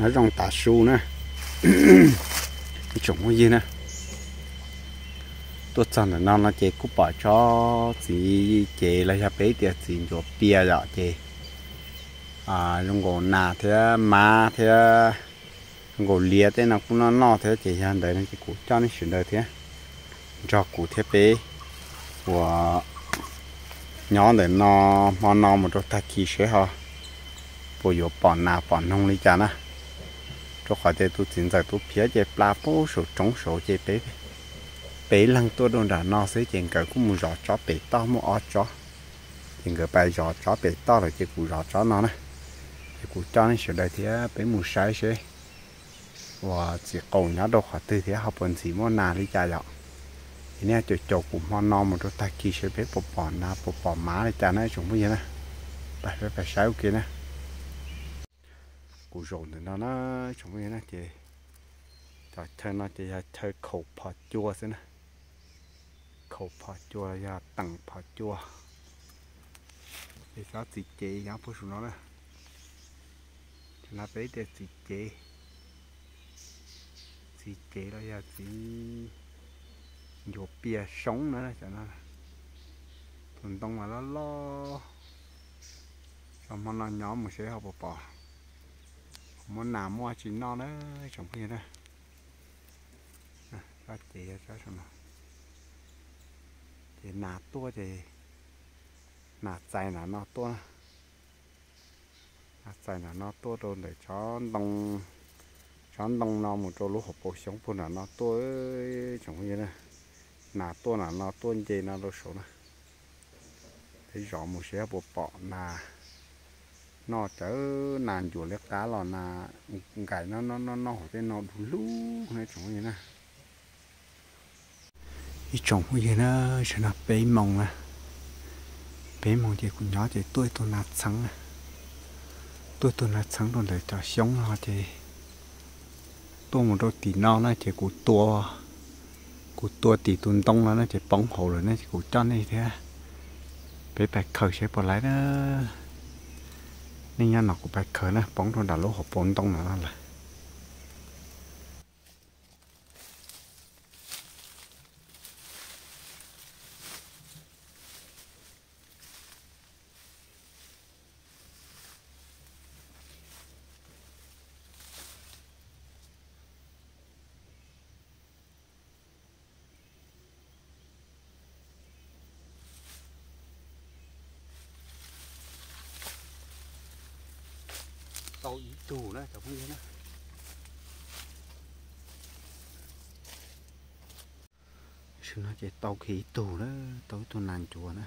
Nyob zoo tav su na, ib tsoom phooj ywg na. Tuaj txog ntawm no no ces kuj pom tsob txiv cev los yog peb tias txiv ncuav pias yom, ces zoo nkaus nas thiab mab thiab zoo nkaus liab tej no kuj noj noj thiab, ces yog ntawd no ces kuv coj nej sawv daws thiab nrog kuv thiab peb uas nyob ntawm no hmo no mus rau tag kis seb ho puas yuav pom nas pom noog li cas na. Rau qhov tias tus txiv ntxawm tus phiab ces pla pub saum roob saud ces peb, peb leeg tuaj rau nram no xwb ces nkawd kuj mus zov tsob pem toj muaj ob tsob, ces nkawd pais zov tsob pem toj lawm ces kuv zov tsob no na. Ces kuv coj nej sawv daws thiab peb mus saib seb uas txiv qaum nyob rau qhov twg thiab ho puas ntxim muaj nas li cas yom. Ces nej caum caum kuv hmo no mus rau tag kis seb peb puas pom nas puas pom mab li cas na tsoom phooj ywg na. Pais peb pais saib ua ke na. Kuv zaum ntawm no na tsoom phooj ywg na ces cov chaw no ces yog chaw khaum phom cua xwb na. Khaum phom cua los yog teem phom cua. Ces tsob txiv cev nyob puag saum no na. Cov no peb tias txiv cev, txiv cev los yog txiv ncuav pias soob na cov no. Tus ntoo mas loj loj. Tso hmo no nyob mus seb ho puas pom, muab nas muab tsis noj na tsoom phooj ywg na. Tsob cev, tsob no ces nas tuaj ces nas txais nram no tuaj na. Nas txais nram no tuaj rau ntawm tsob ntoo, tsob ntoo no mus rau lub hauv paus xyoob puag nram no tuaj tsoom phooj ywg na. Nas tuaj nram no tuaj nce no rau saud na. Peb zov mus seb puas pom nas noj, cov nas ncuav liab qab los nas nkais noj noj noj hauv tej no du lug na tsoom phooj ywg na. Ib tsoom phooj ywg na, tam sim no peb moos na, peb moos ces kuv nyob ces tuaj ib tug nas txheeb, tuaj ib tug nas txheeb rau ntawm cov xyoob no ces tuaj mus rau tim no na ces kuv tua, kuv tua tim tus ntoo no na ces poob hauv lawm na ces kuv coj nej thiab peb pais khaws seb puas laib na. Nej nyob no kuv pais khaws na, poob rau nram lub hauv paus ntoo no lawm. Tau ib tug na cov phooj ywg na. Tam sim no ces tau kiag ib tug na, tau ib tug nas ncuav na.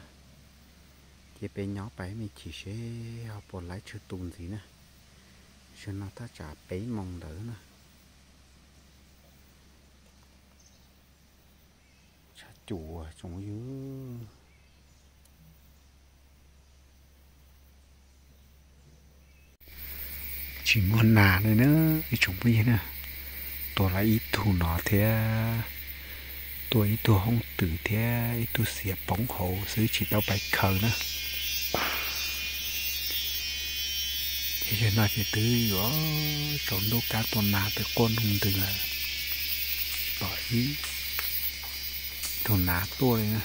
Ces peb nyob pais me chim seb ho puas laib tsawg tus ntxiv na. Tam sim no thaj tsam peb moos ntawd na. Tshaj cuam tsoom phooj ywg. Tsis muaj nas li na, ib tsoom phooj ywg na. Tua lawm ib tug no thiab, tua ib tug hoob twm thiab ib tug xiav poob hauv xwb tsis tau pais khaws na. Ces yog no ces twb yuav tsaus ntuj kab tua nas twb quaj nug ntws lawm. Pom ib tug nas tuaj li na.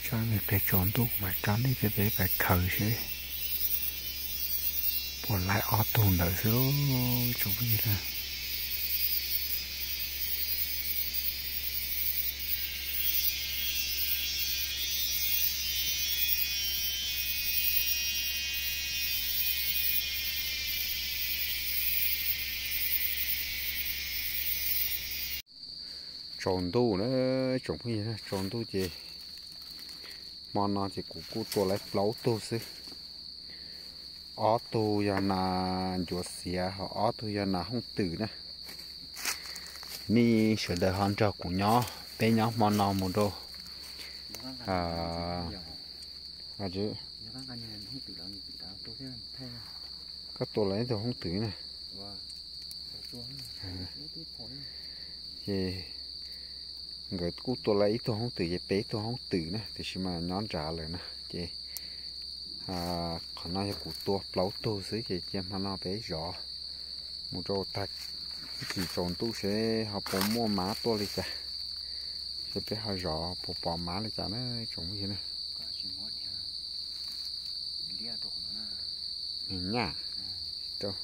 Tsob me pliag tsaus ntuj kuv mam coj nej thiab peb pais khaws seb puas laib ob tug ntawd xwb tsoom phooj ywg na. Tsaus ntuj na, tsoom phooj ywg, tsaus ntuj ces hmo no ces kuv kuj tua lawm plaub tug xwb. Ob tug yog nas ncuav xiav, ho ob tug yog nas hoob twm na. Nej sawv daws ho nrog kuv nyob, peb nyob hmo no mus rau koj tua lawm ib tug hoob twm na. Ces nkawd kuj tua lawm ib tug hoob twm ces peb tug hoob twm na, tiam sis mas nyob nrad lawm na. Ces Qhov no yog kuv tua plaub tug xwb ces cia hmo no peb zov mus rau tag kis tsaus ntuj seb ho puas muaj mab tuaj li cas, seb peb ho zov puas pom mab li cas na tsoom phooj ywg na. Nyaj, hoob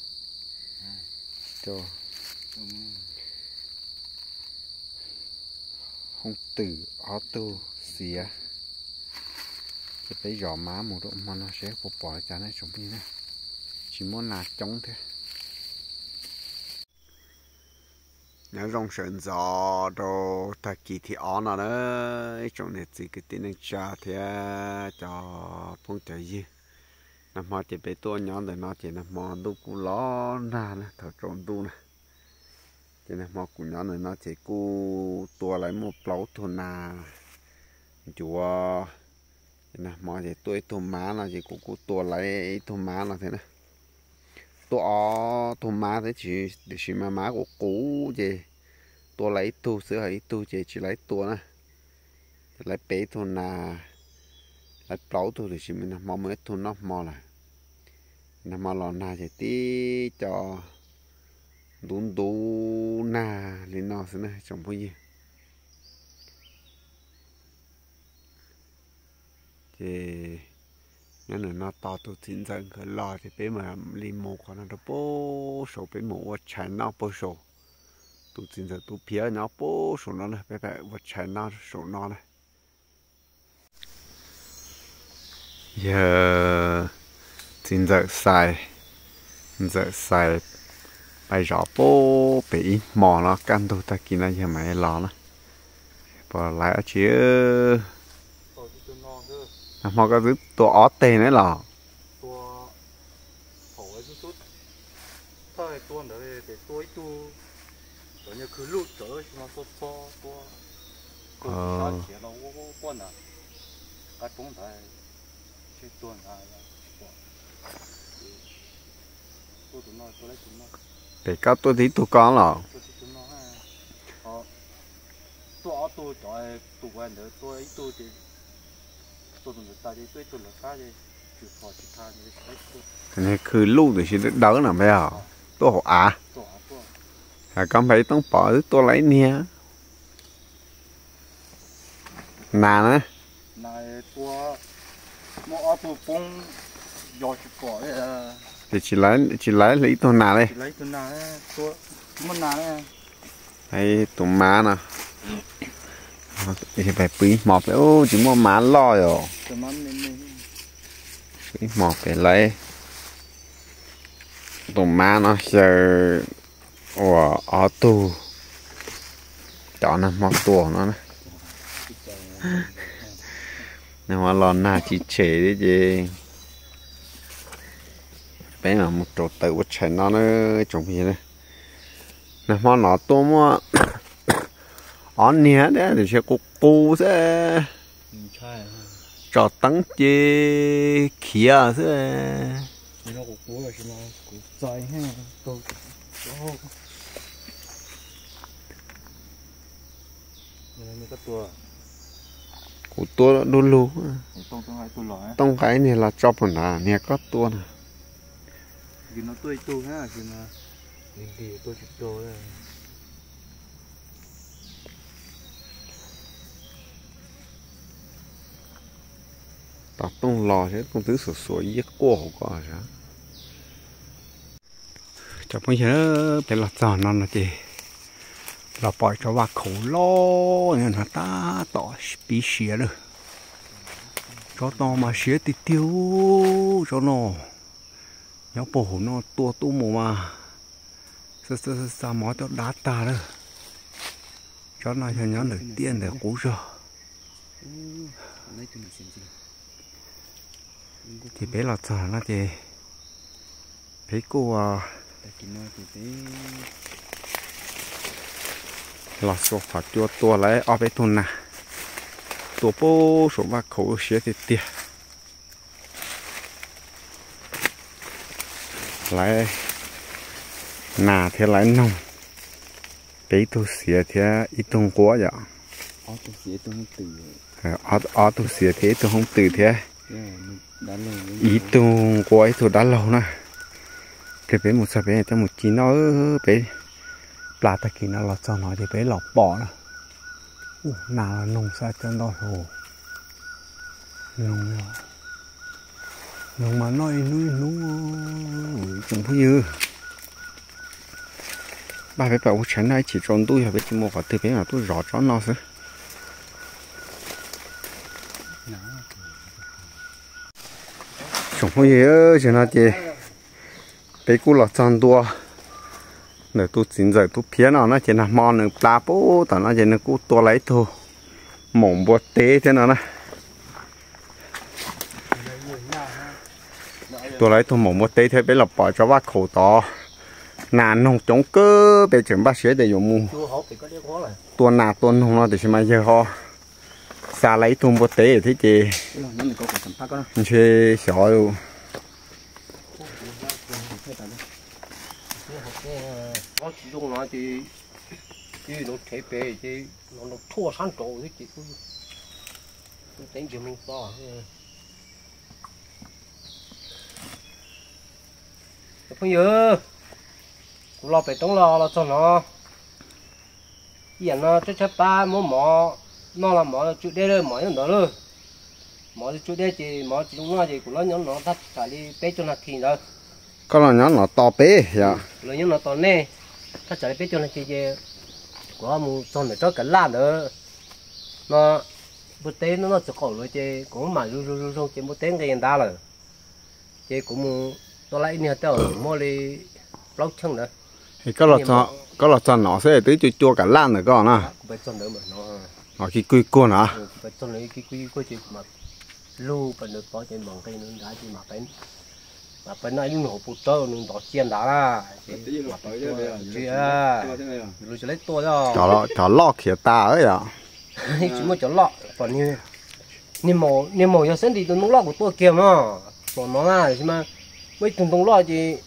twm ob tug xiav, ces peb zov mab mus rau hmo no seb puas pom li cas na tsoom phooj ywg na. Tsis muaj nas coob thiab. Nyob zoo sawv ntxov rau tag kis thib ob no na, ib tsoom niam txiv kwv tij neej tsa thiab cov phooj cov ywg. Nag hmo ces peb tuaj nyob ntawm no ces nag hmo ntuj kuj los nag na, thaum tsaus ntuj na. Ces nag hmo kuv nyob ntawm no ces kuj tua lawv muaj plaub tug nas ncuav. Ces nag hmo ces tuaj ib tug mab no ces kuv kuj tua lawv ib tug mab no thiab na. Tuaj ob tug mab thiab tiam sis mas mab qus qus ces tua lawv ib tug xwb, ho ib tug ces tsis lawv tua na. Ces lawv peb tug nas, lawv plaub tug tiam sis mas nag hmo muaj ib tug noj hmo lawm. Nag hmo los nag ces tib co ntub ntub nag li no xwb na tsoom phooj ywg. Ces nyob nws no tos tus txiv ntxawm nkawd los ces peb mam li mus qhov no rau puag saud, peb mus ua tshais noj puag saud. Tus txiv ntxawm tus phiab nyob puag saud no na, peb ua tshais noj saum no na. Yog txiv ntxawm Xais, ntxawm Xais pais zov puag pem ib hmo no, kaj ntug tag kis no yog mam los na. Puas laiv dab tsi? Nag hmo koj twb tua ob teg ne los? Pem koj tua tib tug ko los? Nws khwv luj tiam sis dawb dawb no npawg, tuaj hauv av. Koj npawg Toob Pov twb tua lawm ib niag nas na. Ces tsis laiv li ib tug nas li. Tus mab no, pw ib hmo pem ub tsis muaj mab loj yom. Pw ib hmo pem lawv tus mab no xyaw ua ob tug cov nag hmo tua no na. Nag hmo los nag tsis tshem li ces peb mam mus rau tawm ua tshais no na tsoom phooj ywg na. Nag hmo no tuaj muaj ob niag tiam sis qus qus xwb, tso teeb ces khiav xwb. Kuv tua du lug. Tooj nqa ib niag los tso puag nrad, niag koj tua na. Tos Tooj los seb, Tooj twb xuas xuas yeeb quaj hauv ko. Cov phooj ywg, peb los txog no no ces los pom tsob vaj khaum loj nyob no tab tom pib siav lawm. Tsob no mas siav tiag tiag, tsob no nyob puag hauv no tua tuaj mus mas xa xa mov coj dab tag lawm. Tsob no yog nyob ntawm tiaj ntawm qub zog. Ces peb los txog no ces peb kuj los xuas qhov cua tua lawv ob peb tug nas, tua puag saum vaj khaum siav tiag tiag. Lawv nas thiab lawv noog, peb ib tug xiav thiab ib tug nquab yom. Ob tug xiav thiab ib tug hoob twm thiab. Ib tug nqua ib tug dab laug na. Pliag peb mus txog peb coj mus ci noj, peb plas tag kis no los txog no ces peb los pom na. Ub, nas los noog xwb cov ntau hlo. Noog, noog mas noj ib hnub ib hnub. Tsoom phooj ywg, npaj peb pab ua tshais noj ib chim tsaus ntuj, yog peb tsis mus qhov twg peb mam tuaj zov tsob no xwb. Tsoom phooj ywg, zaum no ces peb kuj los txog ntua ntawm tus txiv ntxawm Tub Phiab no na, ces nag hmo nws plas pub tom no ces nws kuj tua lawm ib tug maum npua teb thiab no na. Tua lawm ib tug maum npua teb thiab, peb los pom tsob vaj khaum tod nas noog coob kawg, peb tseem npaj siab tias yuav mus tua nas tua noog no tiam sis mas yawg ho xa lawm ib tug npua teb thiab ces ntshe xyov. Phooj ywg, kuv los pem roob los los txog no. Ib yam no tshaib tshaib plab, muab mov noj los mov tsw deb lawm, mov nyob ntawd lawm. Mov tsw deb ces mov tsis zoo noj ces kuv los nyob no thaj tsam li peb caug nas this ntawd. Koj los nyob no tos peb yom? Los nyob no tos nej, thaj tsam li peb caug nas this ces kuv ho mus txog ntawm tsob kav laj ntawd no. Npua teb noj noj txiv qaum lawm ces kuv mam zoo zoo zoo ces npua teb nqis nrad lawm. Ces kuv mus tua lawm ib niag tej zaum muaj li plaub cheej ntawd. Koj los txog no xwb twb cua cua kav laj ntawm koj na. Kuv pais txog ntawd mas no, o, ki kuj kuag na. Kuv pais txog ntawd ki kuj kuag ces kuv mam lug pais ntawd tod ces mam nqis ntawd nrad ces mam pais noj ib lub hauv paus tsawb nws ntov cia ntawd na. Ces mam pais tua, lug tsis leb tua, cov loj khiav tas yom. Tsis muaj cov loj, pom niag maum, niag maum yog xab nti tus ntoo loj kuv tua kiag no. Pom no na, tiam sis mas muaj ib tug ntoo loj ces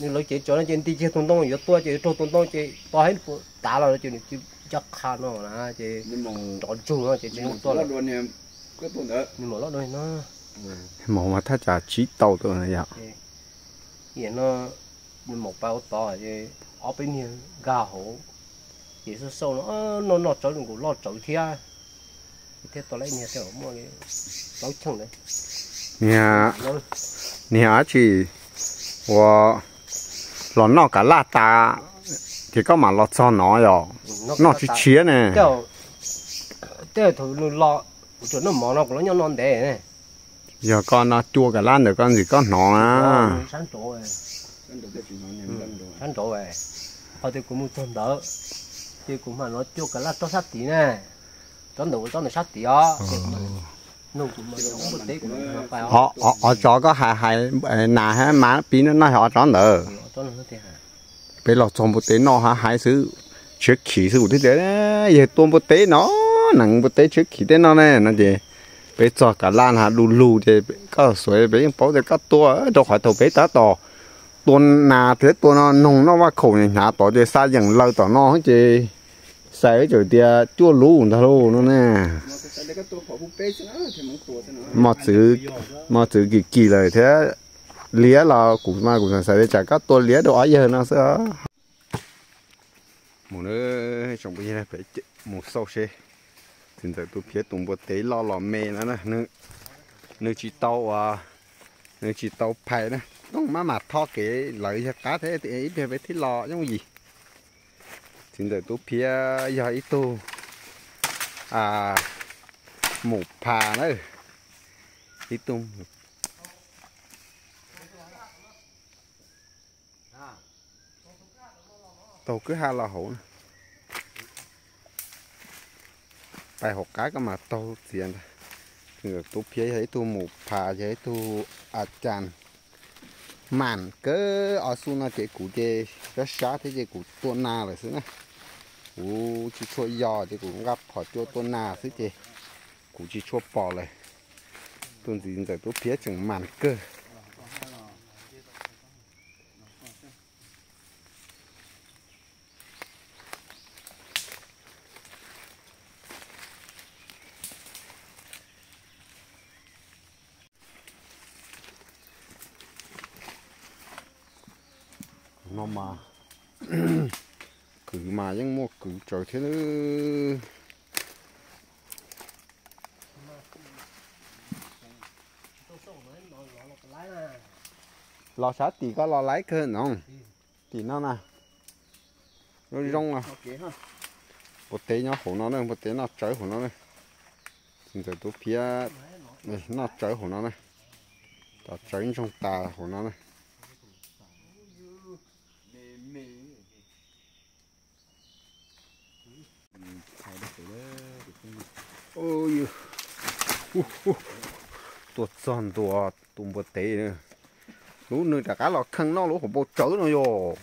nws lawv cev tsawv no ces nti kiag tus ntoo yuav tua ces yuav raug tus ntoo ces to heev puas tav los no ces nws cia ncaj qha no na ces nrov ntsug no ces tsis muaj tua lawm. Niag maum loj dua no, maum mas thaj tsam tsib tau tus yom. Niag maum pais ua tod ces ob peb niag nkag hauv ces xauj xauj no, noj noj tsawv nkaus loj tsawv thiab. Thiab tua lawm ib niag tej zaum muaj li plaub cheej ntawd. Niag, niag dab tsi ua los noj kav laj tas ces koj mam los txog no yom? Noj tshiab tshiab ne. Tej zaum thaum nws los kuv tsuas noj mov no kuv los nyob no ntev ne. Yog koj no cua kav laj ntawm koj ntxim koj hnov na. Sab nraud, qhov tias kuv mus txog ntawd ces kuv mam los cua kav laj tsob sab tid ne. Tsob ntawd ua tsob ntawd sab tid os. Ov tsov koj hais hais nas hab mas pib no yog ov tsov ntawd. Peb los txog npua teb noj hab hais xwb, tshiab khiv xwb kuv thiaj tias yawg tua npua teb no, neev npua teb tshiab khiv tej no ne no ces peb txog kav laj na du lug ces koj xuav peb yeej paub tias koj tua rau qhov thaum peb tab tom tua nas thiab tua no noog noj vaj khaum hnyav tod ces xa yeem lawm tom no ces xav tseem tias cuaj lub ntag lauj no ne. Mos txwv, mos txwv kim kim lawm thiab. Liab los kuv mas kuv xav tias tsam koj tua liab rau ob yawg no xwb. Mus, tsoom phooj ywg, mus xauj seb txiv ntxawm Tub Phiab tus npua teb loj los me no na. Nws tsis tau ua, nws tsis tau phais na. Tooj maj mam tho kev lawv yawg qab thiab ib pliag peb thiaj los yooj yim. Txiv ntxawm Tub Phiab yog ib tug mus phas na, ib tug taug kwj ha los hauv na. Pais hauv qab koj mas taug txiav ntag. Txiv ntxawm Tub Phiab yog ib tug mus phas, yog ib tug a cas mam kawg. Ob xub no ces kuv ces sab sab thiab ces kuv tua nas lawm xwb na. Kuv tsis tshua yos ces kuv nqa phom cua tua nas xwb ces kuv tsis tshua pom lawm. Tus txiv ntxawm Tub Phiab tseem mam kawg. No mas kwv mas yeej muaj kwv tsawv thiab. Los sab tim ko los laiv kawg no. Tim no na, zoo zoo na. Npua teb nyob hauv no na, npua teb noj tsawv hauv no na. Txiv ntxawm Tub Phiab noj tsawv hauv no na. Cov tsawv ntsoog tas hauv no na. Tuaj txog ntua tus npua teb na. Lub nws rov qab los kheej noj lub hauv paus tsawv no yog.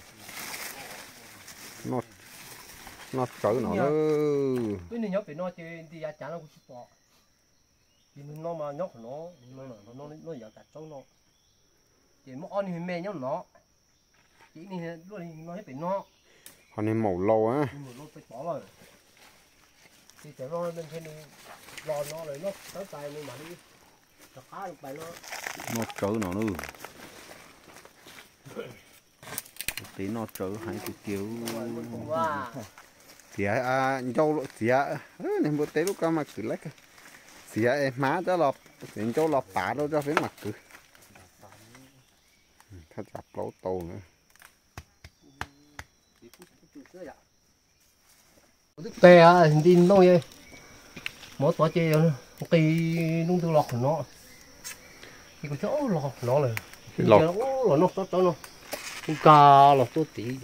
Noj tsawv no. Twb nws nyob pem no ces nti yav cav no kuv tsis pom. Ces nws no mas nyob qhov no, noj yav kav tsawb no. Ces muaj ob niag me nyob no. Ces ib niag luaj li no nyob pem no. Ho niag maum laus a. Maum laus pem tod lawm. Ces cov no ntshe nws los no lawm noj tsawb tas nws mam li rov qab pais no. Noj tsawv no na. Tes noj tsawv heev tiag tiag. Txiav ncauj, txiav, niag npua teb lub ko mas kwv lawv kawg. Txiav es hmab coj los, txiav ncauj los pav rau tso peb mam kwv. Thaj tsam plaub tau na. Twb tes nti ntoo, mov tod ces nqis lub ntws los qhov no. Ces kuv txhob los qhov no lawm. Los noj tsob tsawb no, nkag los tuaj tid.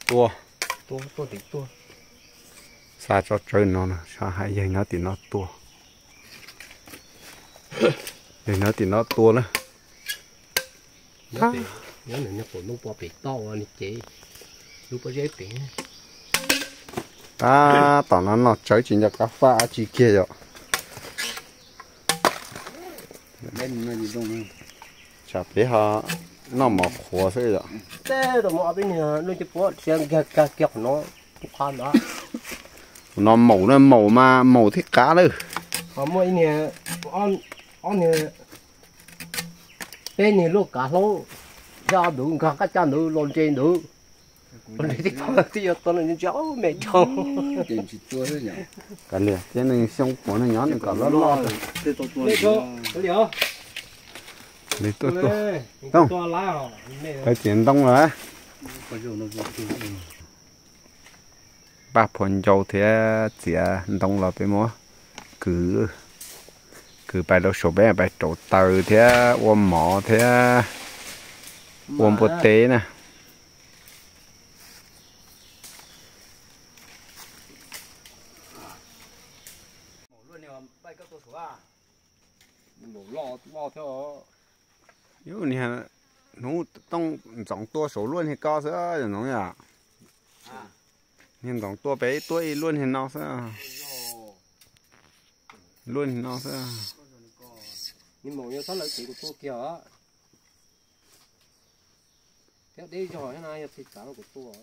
Tua, tuaj tid tuaj. Xa tsob tsawb no, xyov hais yawg nyob tim no tua. Yawg nyob tim no tua na. Nyob nws niag qaum ntuj pov pem toj ua nws cev lub pob zeb pem. Tab tom no noj tsawb tsis nco qab faj dab tsi kiag yom. Tsam peb ho noj mov qhuav xwb yom. Tej rau mov peb niag lub cev puab tsia nkag kiag qhov no, qhov ntawd. No maum na, maum mas maum thiab qab lawm. Ho muaj ib niag, ob niag, peb niag luaj kav hlaub, yog ntawd nkag qab caj ntawd los ntse ntawd. Los ntse tib tog twb yuav tau ntsia me dhau. Kav liam thiab nws xyoo puav nws nyob nws kom loj loj. Li tuaj tuaj. Peb txiav ntoo lawm. Npaj phua ncau thiab txiav ntoo los peb muab kwv, kwv pais rau saum peb pais rauv taws thiab ua mov thiab ua npua teb na. Yus niag hnub tooj ntxoov tua saum luaj niag ko xwb yom Ntxoov yom. Niag ntxoov tua pem tuaj ib luaj niag no xwb. Luaj niag no xwb. Nws maum yog txhob lawv cev kuv tua kiag os. Thiab deb zog thiab na yog txhij kav no kuv tua.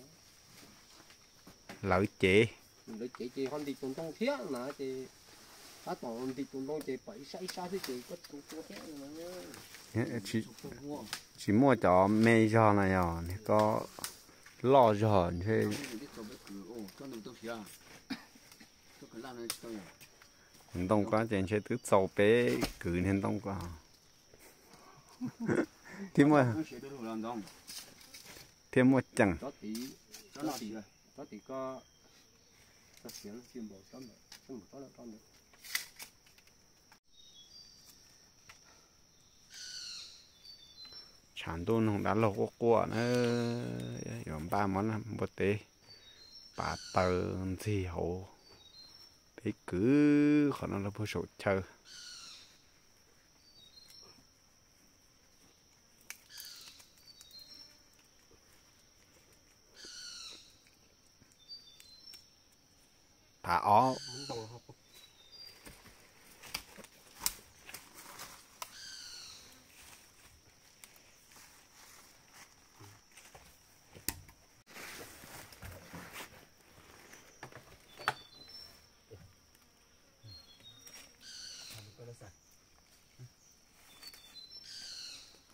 Lawv cev. Lawv cev ces ho ntim tus ntoo thiab na ces tab tom ntim tus ntoo ces pom ib sab ib sab xwb ces koj tus tua thiab. Tsis muaj cov me zog na yog niag ko loj zog ntshe. Ntoo ko ces ntshe twb txaus peb kwv niag ntoo ko. Thiab muaj, thiab muaj ceem. Tshav ntuj nug dab laug quaj quaj na, yuav npaj muab npua teb pav taws ntxig hauv peb kwv qhov no lawv puag saum chaw. Pav ob.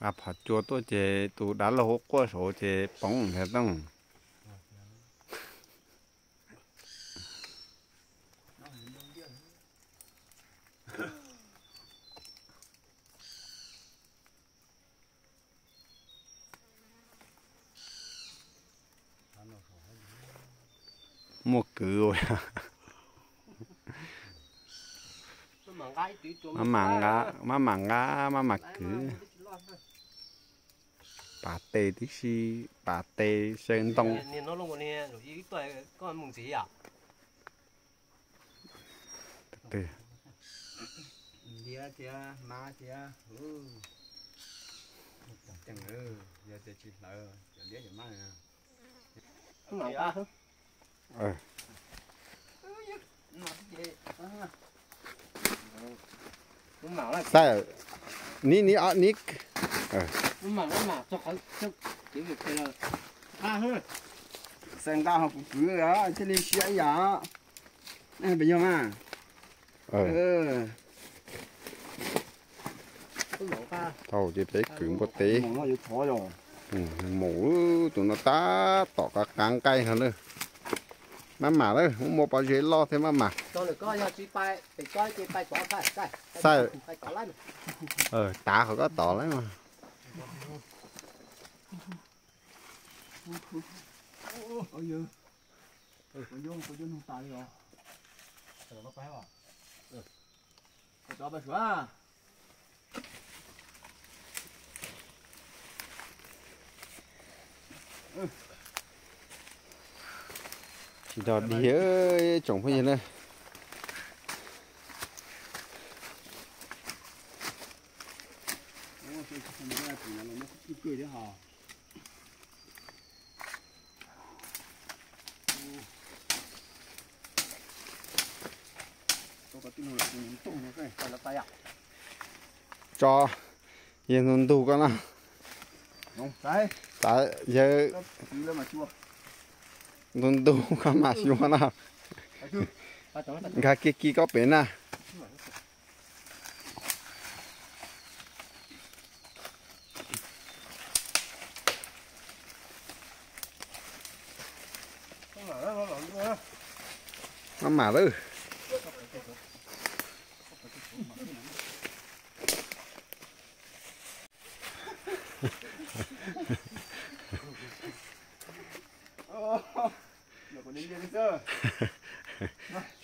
Nqa phom cua tuaj ces tus dav laug quaj quaj saud ces poob ntag tooj. Muaj kwv. Maj mam nqa, maj mam nqa, maj mam kwv. Pas tes tib si, pas tes saw ntoo. Liab thiab mab thiab. Yog tias tsis hlawv cov liab cov mab. Xav, ni ni ni. Xav nqa ho kuv kwv thiaj li siab ib yam. Peb yog mas. Thaum ces peb kwv npua teb. Mus tus no tab tom qab qab nqaij hov na. Maj mam lawm, muaj pov zeb loj thiab maj mam. Xav, tav qhov koj tod lawm mas. Tsis dog dig tsoom phooj ywg na. Tso, yawg ntug ntug koj no. Yawg ntug ntug koj mam xyuas no. Nkag kiag kiag koj pem na. Maj mam lawm.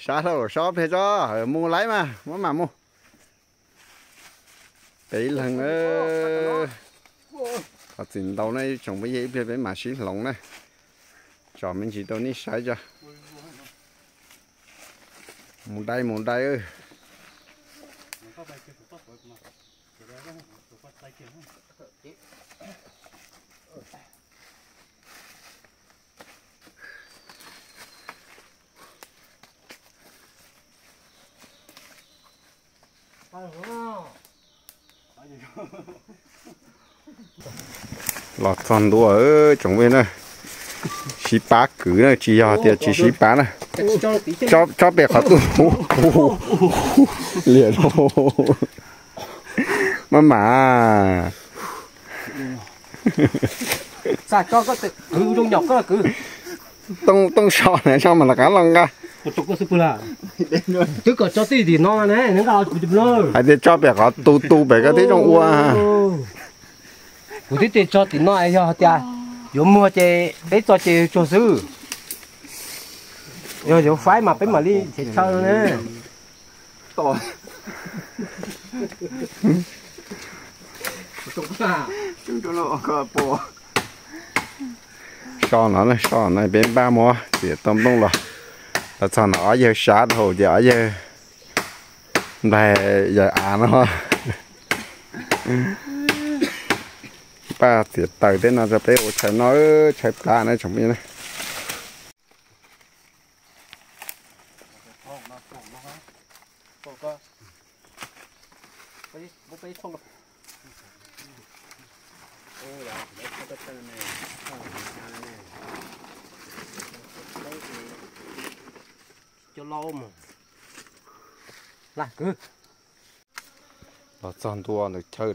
Sab hlau sob pliag tso, mus laib mas maj mam mus. Peb leeg, qhov txiv ntau na tsoom phooj ywg, ib pliag peb mam sib hloov na. Tso me ntsis rau nej saib tso. Mus dai mus dai. Los txog ntua tsoom phooj ywg na, sib pab kwv na, tsis yog tias tsis sib pab na. Tsob pem qhov tu, liam lauj. Maj mam. Tooj so na, so mas rov qab los nqa. Twb kom tso tij tim no ne, nqa kuv tim no. Hais tias tso pem qhov tu tu pem koj thiaj zoo ua. Kuv twb tias tso tim no, yog tias yuav muag ces peb txo ces tsuag xwb. Yog yuav faib mas peb mam li tsev chaw ne. So no, so no peb npaj muab txiav tau nplooj los. Los txog no ob yawg sab dhau ces ob yawg nplaig yawg av no. Npaj txiav taws tej no rau peb ua chaw noj chaw plab na tsoom phooj ywg na. Cov laus mas. Lam kwv. Los txog ntua ntawm chaw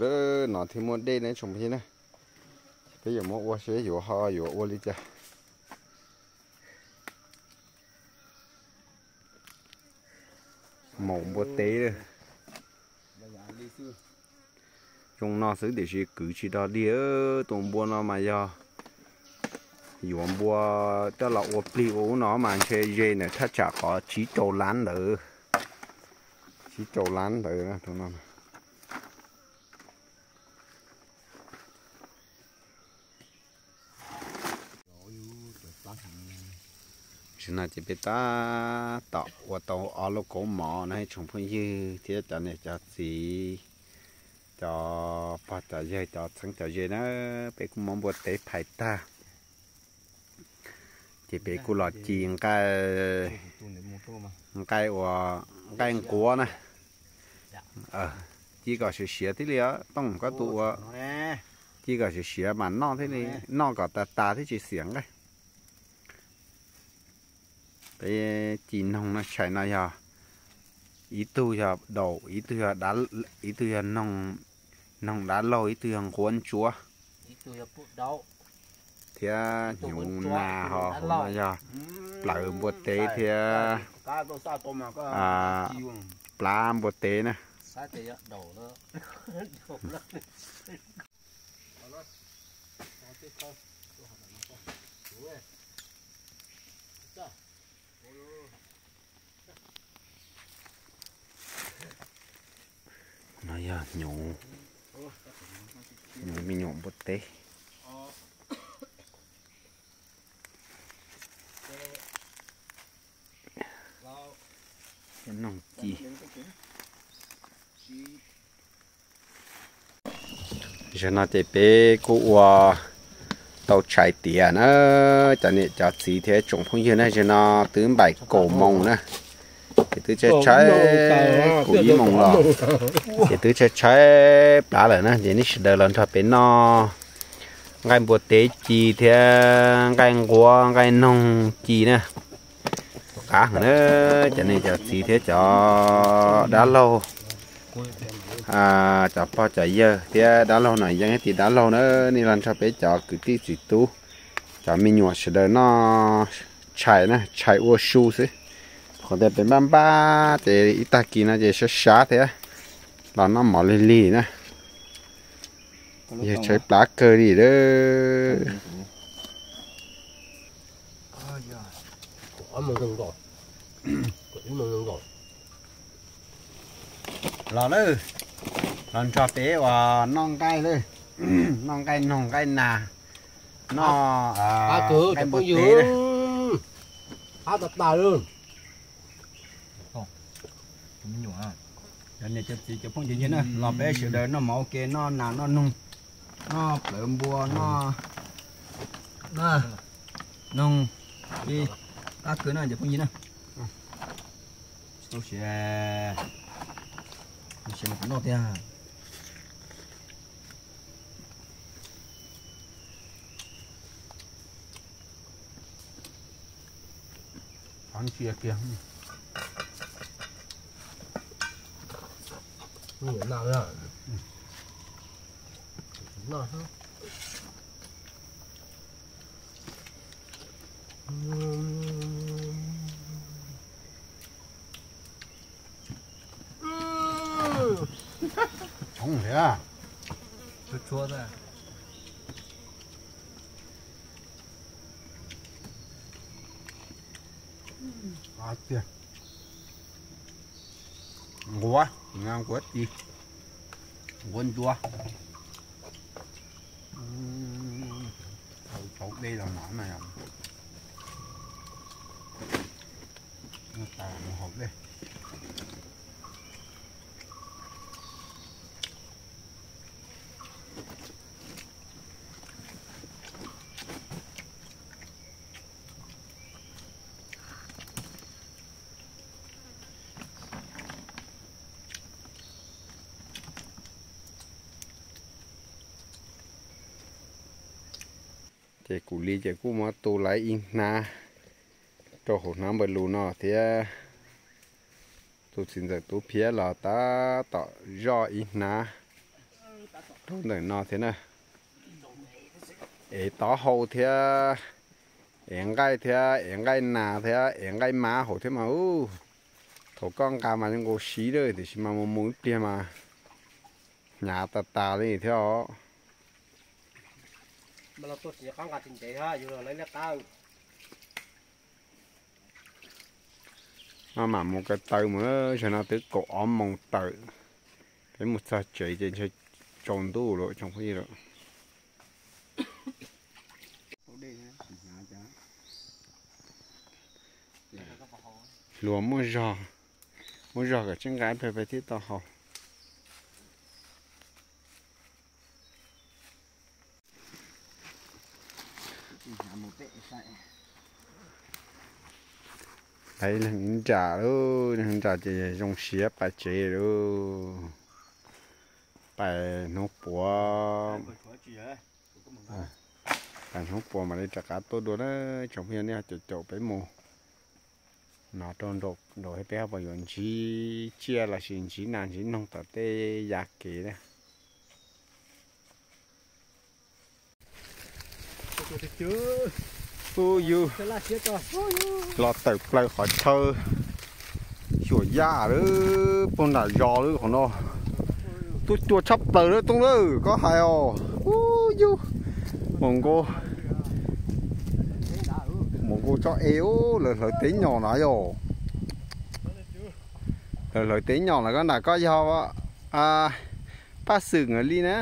no thiaj muaj dej ne tsoom phooj ywg na. Peb yuav muab ua seb yuav ho yuav ua li cas. Maum npua teb. Zoo no xwb tiam sis kwv tsis dog dig. Tus npua no mas yog yuav npua coj los ua plig ua ub no mas ntshe ze ntawm thaj tsam qhov tsib rau lab ntawd. Tsib rau lab ntawd tus no. Tam sim no ces peb tab tom ua tau ob lub kaub mov no tsoom phooj ywg thiab cov niam cov txiv, cov pog cov yawg cov txheeb cov ze na. Peb kuj muab npua teb phais tag, ces peb kuj los ci nqaij, nqaij ua nqaij nquab na. Ci kom siav siav thiaj li, Tooj koj tus ua, ci kom siav siav mas noj thiaj li, noj kom tas tas thiaj tsis xiam nqaij. Peb ci noog no, tshais no yog ib tug yog daum, ib tug yog, ib tug yog noog dab laug, ib tug yog nquab ntsuab thiab hnyuv nas ho. Hauv no yog plawv npua teb thiab plab npua teb na. No yog hnyuv, hnyuv me nyuam npua teb. Noog ci. Zaum no ces peb kuj ua tau tshais tiav na, cov niam cov txiv thiab tsoom phooj ywg na. Zaum no twb npaum kaum moos na, ces twb tshaib tshaib, kaum ib moos los, ces twb tshaib tshaib plab lawm na. Ces nej sawv daws los nrog peb noj nqaij npua teb ci thiab nqaij nquab nqaij noog ci na. Qab heev na, cov niam cov txiv thiab cov dab laug, cov pog cov yawg thiab dab laug Nom Yeeb thiab tis dab laug na, nej los nrog peb cov kwv tij txiv tub, cov me nyuam sawv daws noj tshais na, tshais ua su xwb. Qhov tias peb npaj npaj ces ib tag kis no ces sab sab thiab los noj mov lig lig na. Yog tshaib plab kawg li lawm. Los lawm, los nrog peb uas noj nqaij lawm, noj nqaij noog nqaij nas, noj nqaij npua teb na. Cov niam cov txiv cov phooj cov ywg na, los peb sawv daws noj mov ua ke, noj nas noj noog, noj plawv npua, noj noog, qab kawg no cov phooj ywg na. Tau siav, siav mas kuv noj tiag. Qhov ntsia kiag. Tshoob thiab. Tiag. Nquab, nquab ci, nquab ntsuab. Tau dej los mov na. Mus haus dej. Ces kuv li ces kuj muab tu lawv ib hnab rau hauv hnab npawg lus no thiab. Tus txiv ntxawm Tub Phiab los tab tom zoj ib hnab rau ntawm no thiab na. Ev taub hau thiab, ev nqaij thiab, ev nqaij nas thiab, ev nqaij mab hauv thiab mas ub. Thaum koj nqa mas zoo nkaus siv lawm tiam sis mas mus mus ib pliag mas hnyav tas tas li thiab os. Maj mam mus ko taw mus, zaum no twb kaum ob moos tawm, peb mus txog tsev ces ntshe tsaus ntuj lawm tsoom phooj ywg. Hluas muaj zog, muaj zog kom tsij nqa ib pliag peb thiaj tau haus. Ib leeg ib nram lauj, ib leeg ib nram ces zoo siab pais tsev lauj. Pais hnub puav, pais hnub puav mam li rov qab tuaj dua na tsoom phooj ywg, nej caum caum peb mus. No rau nraum peb ho puas yuav ntsib tsiaj los sis ntsib nas ntsib noog tom tej yav kev na. Ub yug, los tawm plaws qhov chaw xyuam yaj lawm, puag nram zos lawm qhov no. Tuaj cua tshaj plaws lawm Tooj lawm, koj hais os. Ub yug, mus nkaus, mus nkaus tso es, lawv hlawv teb nyom na yom. Lawv hlawv teb nyom lawm, koj nram koj yog Paj Xwm nkawd li na.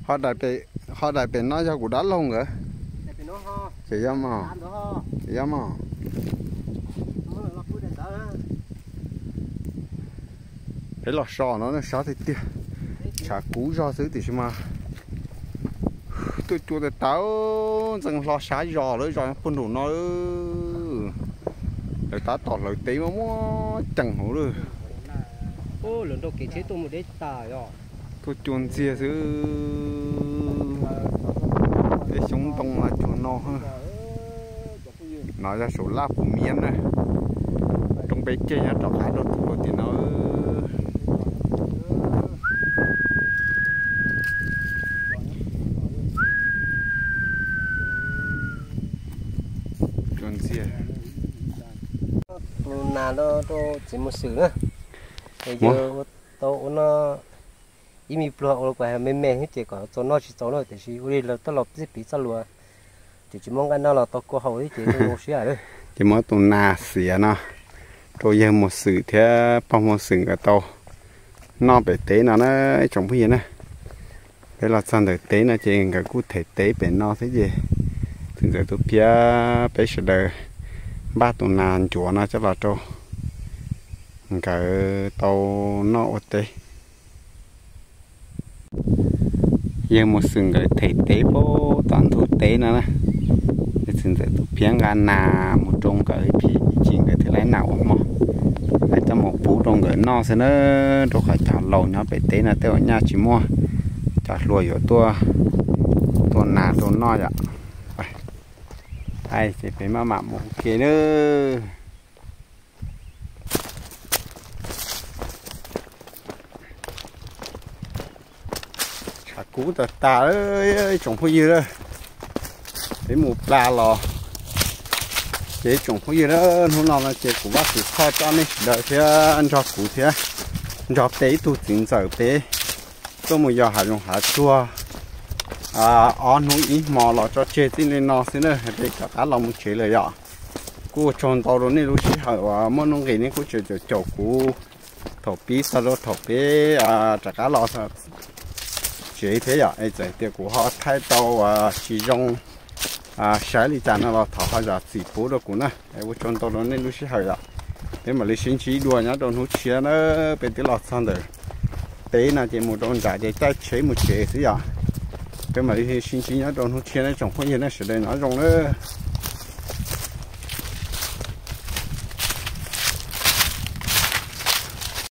Ho daim pem no yog kuv dab laug nkawd. Ces yog mog, ces yog mog. Peb los so no sab tiag tiag, tshav kub zog xwb tiam sis mas tuaj cua tas tas, ntxeev hlo sab zos lawm, zos puag nraum no. Lawv tab tom hlawv teb muaj muaj ceem hauv lawm. Tuaj cua ntxiag xwb. Tej xyoob ntoo no cua no. No yog saum laj puv miab na. Roob peb ceg nyob rov qab rau tim no. Cua ntxiag. Tus nas no rau txiv mus xwm na, es yawg ua tau ua no ib me pluag ua kuv hais me me thiab ces kom txaus noj tsis txaus na, tiam sis ua li lawv tuaj los txij piv txoj lus ces tsis muaj nqaij noj los tau kua haus thiab ces zoo siab. Ces muab tus nas xiav no rau yawg mus xwm thiab pog mus xwm nkawd tau noj pem teb no na, ib tsoom phooj ywg na. Peb los txog ntawm teb no ces nkawd kuj them teb pem no thiab ces txiv ntxawm Tub Phiab peb sawv daws npaj tus nas ncuav no coj los rau nkawd tau noj ua teb. Yawg mus xwm nkawd them teb puag tom ntug teb no na. Yawg txiv ntxawm Tub Phiab nqa nas mus rau nkawd ib chim nkawd thiaj li nas ua hmo, hais coj mus pub rau nkawd noj xwb na, rau qhov cov laus nyob pem teb no tej uas nyaj tsis muaj, cov hluas yuav tuaj tua nas rau noj yom. Ces peb maj mam mus ua ke na. Tshav kub tas tas, ib tsoom phooj ywg, peb mus plas los. Ces ib tsoom phooj ywg, hnub no no ces kuv Vaj Xwm Thoj coj nej sawv daws thiab nrog kuv thiab nrog peb ib tug txiv ntxawm peb tuaj mus yos hav zoov hav tsuag ob hnub ib hmo los tso tseg txij li no xwb na, peb rov qab los mus tsev lawm yom. Kuj ua tsaug ntau rau nej lub sij hawm uas muaj nuj nqis nej kuj tseem caum caum kuv thaum pib txog rau thaum peb rov qab los tsev thiab yom. Es txawm tias kuv ho thaij tau tsis zoo saib li cas no los thov ho zam txim pub rau kuv na. Es ua tsaug ntau rau nej lub sij hawm yom. Peb mam li sib ntsib dua nyob rau hnub tshiab na. Peb twb los txog ntawm teb no ces mus rau nram ces caij tsheb mus tsev xwb yom. Peb mam li sib ntsib nyob rau hnub tshiab na tsoom phooj ywg, nej sawv daws nyob zoo na.